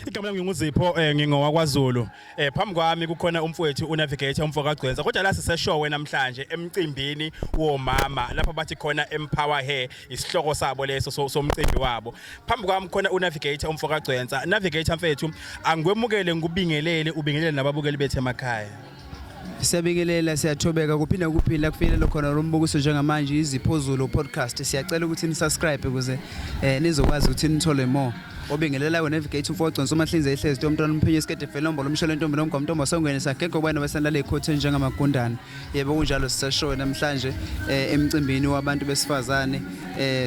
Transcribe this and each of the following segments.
Igama lami nginguZipho, ngingowakwaZulu. Phambi kwami kukhona umfowethu uNavigator, umfo kaGcwensa. Kodwa la siseshowe namhlanje emcimbini womama lapho bathi khona Empower Her, isihloko sabo leso somcimbi wabo. Phambi kwami khona uNavigator, umfo kaGcwensa. Navigator mfethu, angikwemukele, ngikubingelele, ubingelele nababukeli bethu emakhaya. Siyabingelela, siyathobeka, kuphinda kuphila kufinyelele khona lo mbukiso njengamanje, iZipho Zulu Podcast. Siyacela ukuthi ni-subscribe ukuze nizokwazi ukuthi nithole more. Obingelela we-Navigator, umfo wagconsa umahlinze ehlezi umntwana umphenye isikede felombolo umshelo intombi nomgwa mntombo songene sagego kwena besandala ekhotheni njengamagundane. Yebo, kunjalo, siseshowe namhlanje emcimbini wabantu besifazane,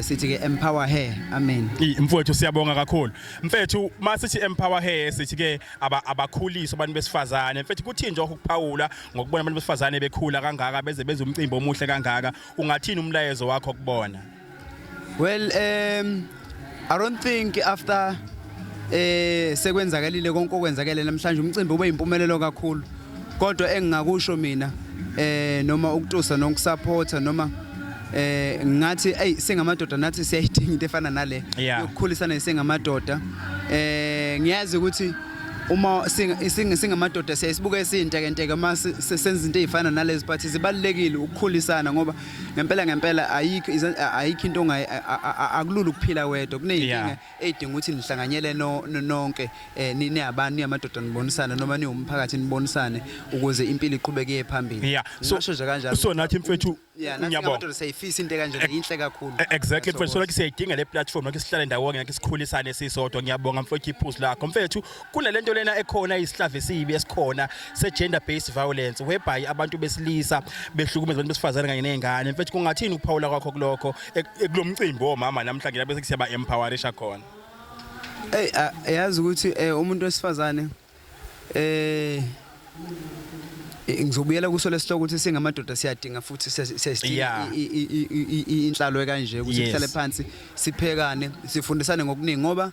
sithi ke Empower Her. Amen. Mfowethu, siyabonga kakhulu. Mfethu, masithi Empower Her, sithi ke abakhuliswa abantu besifazane. Mfethu, kuthini nje ukuphawula ngokubona abantu besifazane bekhula kangaka, beze benze umcimbi omuhle kangaka? Ungathini umlayezo wakho kubona? Well, I don't think after sekwenzakalile konke okwenzakele namhlanje, umcimbi ube impumelelo kakhulu. Kodwa engingakusho mina, noma ukutusa nokusupporta, noma ngathi ey, singamadoda nathi siyayidinga into efana nale yokukhulisana singamadoda. Ngiyazi ukuthi uma singamadoda siyasibuka esintekenteke uma senza izinto ezifana nalezi, but zibalulekile ukukhulisana ngoba ngempela ngempela ayikho into akulula ukuphila wedwa. Kuneyinkinga ey'dinga ukuthi nihlanganyele nonke, niyabantu, niyamadoda, nibonisane, noma niwumphakathi nibonisane ukuze impilo iqhubeke iye phambili. So Ngingasho nje kanjalo. So nathi mfethu Yeah, nathi ngiyabonga. ngamadoda siyayifisa into ekanjena, inhle kakhulu. Exactly mfethu, so Ngiyathokoza. like siyayidinga le platform lokho sihlale ndawonye ngeke sikhulisane sisodwa. Ngiyabonga mfethu iphuzu lakho. Mfethu, kunalento lena ekhona isihlava esibi esikhona se gender based violence, whereby abantu besilisa behlukumeza abantu besifazane kanye nezingane. Mfethu, kungathini ukuphawula kwakho kulokho kulomcimbi womama namhlanje lapho siyaba empowerisha khona? Hey, yazi ukuthi umuntu wesifazane, ngizobuyela kuso lesihloko ukuthi singamadoda siyadinga futhi siyasidinga inhlalo kanje ukuthi sihlale phansi, siphekane, sifundisane ngokuningi, ngoba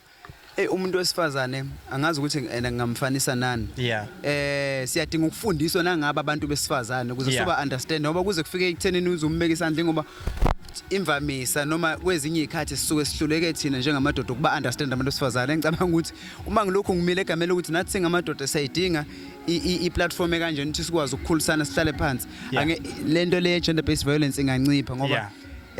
hey, umuntu wesifazane angazi ukuthi ena ngingamfanisa nani. Siyadinga ukufundiswa nangaba abantu besifazane ukuze soba understand, ngoba kuze kufike ekuthenini uzumbeka isandla, ngoba imvamisa noma kwezinye izikhathi sisuke sihluleke thina njengamadoda ukuba understand abantu besifazane. Ngicabanga ukuthi uma ngilokhu ngimile egameni lokuthi nathi singamadoda siyayidinga i-platform ekanjena ukuthi sikwazi ukukhulisana, sihlale phansi, lento le gender based violence ingancipha ngoba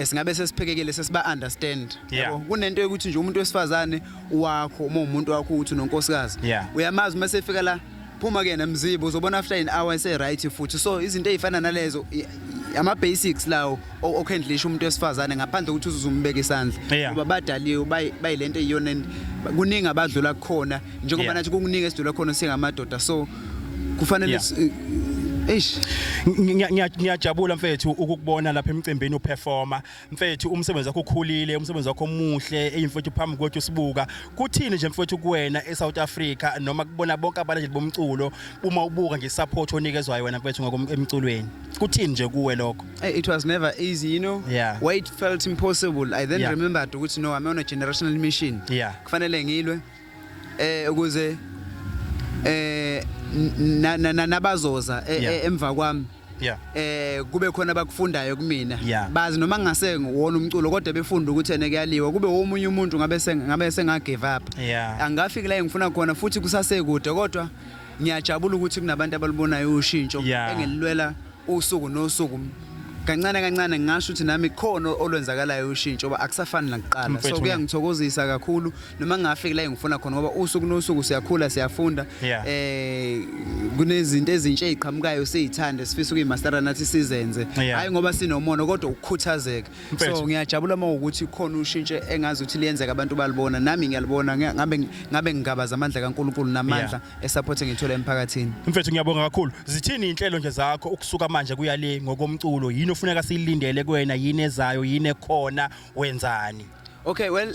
singabe sesiphekekile, sesiba understand. Yabo, kunento yokuthi nje umuntu wesifazane wakho, uma umuntu wakho uthi unonkosikazi, uyamazi uma sefika la, phuma kuyena mzibo, uzobona after an hour ese right futhi. So izinto ezifana nalezo, ama basics lawo okuhandlisha umuntu wesifazane ngaphandle kokuthi uzumbeka isandla, ngoba badaliwe bayilento eyiyona and kuningi abadlula kukhona njengoba nathi kukuningi esidlula khona singamadoda, so kufanele eish. Ngiyajabula mfethu ukukubona lapha emcimbini uperforma. Mfethu, umsebenzi wakho ukhulile, umsebenzi wakho omuhle eyimfethu phambi kwethu sibuka. Kuthini nje mfethu kuwena eSouth Africa noma kubona bonke abalandeli bomculo, uma ubuka nje support onikezwayo wena mfethu ngokomculweni? Kuthini nje kuwe lokho? Hey, it was never easy. Why it felt impossible. I then remembered ukuthi no, I'm on a generational mission. Kufanele ngilwe ukuze nabazoza emva kwami kube khona abakufundayo kumina, bazi noma ngingase wona umculo kodwa befunda ukuthi ene kuyaliwa kube womunye umuntu ngabe senga give up. Angafiki la engifuna khona futhi kusasekude, kodwa ngiyajabula ukuthi kunabantu abalibonayo ushintsho engilwela usuku nosuku, kancane kancane. Ngingasho ukuthi nami khona olwenzakalayo ushintsho ngoba akusafani nakuqala. Mfethu, so kuyangithokozisa kakhulu noma ngingafiki la engifuna khona, ngoba usuku nosuku siyakhula, siyafunda. Kunezinto ezintsha eziqhamukayo, siyithande, sifisa ukuyimastera nathi sizenze, hayi ngoba sinomona kodwa ukukhuthazeka. Mfethu. So ngiyajabula uma ukuthi khona ushintsho engazi ukuthi liyenzeka, abantu balibona, nami ngiyalibona. Ngabe ngingabaza amandla kaNkulunkulu namandla esupport engiyithola emphakathini. Mfethu, ngiyabonga kakhulu. Zithini inhlelo nje zakho ukusuka manje kuya le ngokomculo? Yini ofuneka siyilindele kuwena? Yini ezayo? Yini ekhona? Wenzani? Okay, well,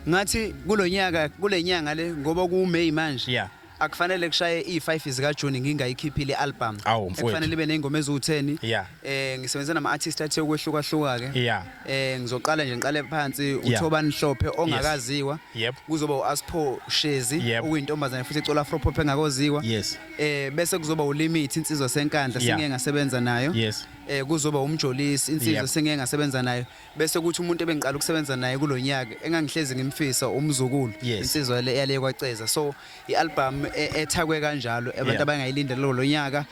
ngathi kulonyaka, kule nyanga le, ngoba ku May manje, akufanele kushaye i5 zika June ngingayikhiphile ialbum. Awu, mfowethu. Ekufanele ibe nezingoma eziwu10. Ngisebenza nama artists athe ukwehluka hluka ke. Ngizoqala nje ngiqale phansi, uThobani Hlophe ongakaziwa. Kuzoba uAspo Shezi, okuyintombazane futhi ecula afro pop engakoziwa. Bese kuzoba uLimit, insizwa senkandla, singeke ngasebenza nayo. Kuzoba uMjolisi, insizwa sengeke ngasebenza nayo, bese kuthi umuntu ebengiqala ukusebenza naye kulonyaka engangihlezi ngimfisa, uMzukulu, insizwa le yale kwaCeza. So i-album ethakwe kanjalo abantu abangayilindela lo nyaka,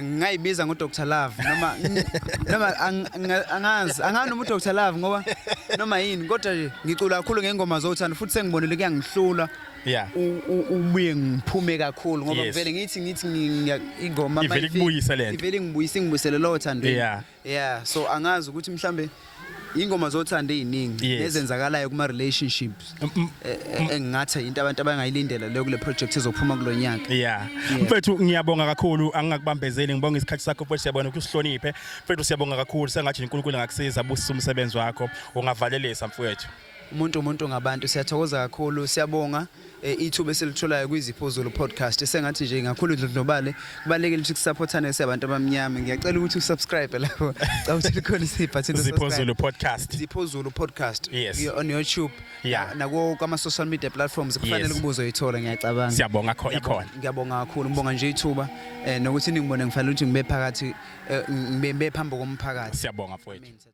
ngayibiza ngo Dr Love noma angazi angani noma uDr Love ngoba noma yini, kodwa nje ngicula kakhulu ngengoma zothando futhi sengibonile kuyangihlula ubuye ngiphume kakhulu ngoba vele ngithi ingoma Ivele ikubuyise lento. Ivele ngibuyise, ngibuyisele lo thando. Yeah, so angazi ukuthi mhlambe ingoma zothando eziningi nezenzakalayo kuma relationships, engingathi into abantu abangayilindela leyo kule project ezophuma kulonyaka. Yeah. Mfethu, ngiyabonga kakhulu, angingakubambezeli, ngibonga isikhathi sakho futhi siyabona ukuthi usihloniphe. Mfethu, siyabonga kakhulu, sengathi uNkulunkulu angakusiza, abusise umsebenzi wakho. Ungavalelisa, mfowethu. Umuntu ngabantu, siyathokoza kakhulu, siyabonga ithuba esilitholayo kwiZipho Zulu Podcast. Sengathi nje ngakhulu dlondlobale, kubalekile ukuthi kusupportane siyabantu abamnyama. Ngiyacela ukuthi usubscribe lapho cha, ukuthi likhona isibhathini. Zipho Zulu Podcast. Zipho Zulu Podcast on YouTube nako kwama social media platforms kufanele kuba uzoyithola, ngiyacabanga. Siyabonga, kho ikhona. Ngiyabonga kakhulu, ngibonga nje ithuba nokuthi ningibone ngifanele ukuthi ngibe phakathi, ngibe phambi komphakathi. Siyabonga, mfowethu.